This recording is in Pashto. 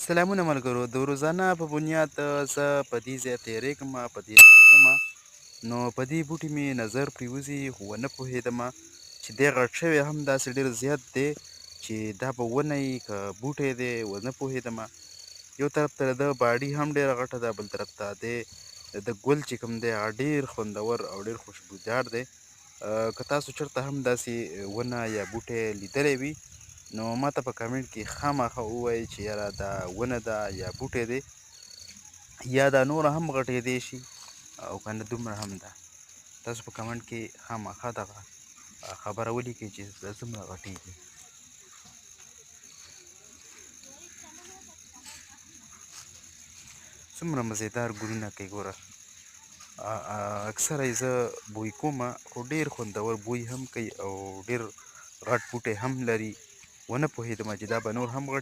سلامونه ملګرو، د روزانه په بنیاد زه په دې ځای تېرېږم، په دې لار ځم، نو په دې بوټي مې نظر پرېوځي، خو ونه پوهېدم چې دی غټ شوی هم داسې ډېر زیات دی چې دا به ونه یي که بوټی دی، ونه پوهېدم. یو طرف ته د ده باډي هم ډېره غټه ده، بل طرف ته دی د ګل چې کوم دی هغه ډېر خوندور او ډېر خوشبودار دی. که تاسو چېرته هم داسې ونه یا بوټی لیدلی وي نو ماته په کمنټ کې خامخا ووایئ چې یاره دا ونه ده یا بوټی دی، یا دا نوره هم غټېدی شي او که نه دومره هم ده. تاسو په کمنټ کې خامخا دغه خبره ولیکئ چې دا څومره غټېږي. څومره مزیدار ګلونه کوي ګوره. اکثره یې زه بوی کوم، خو ډېر خوندور بوی هم کوي او ډېر غټ بوټی هم لري. ونه پوهېدم چې دا به نور هم غټ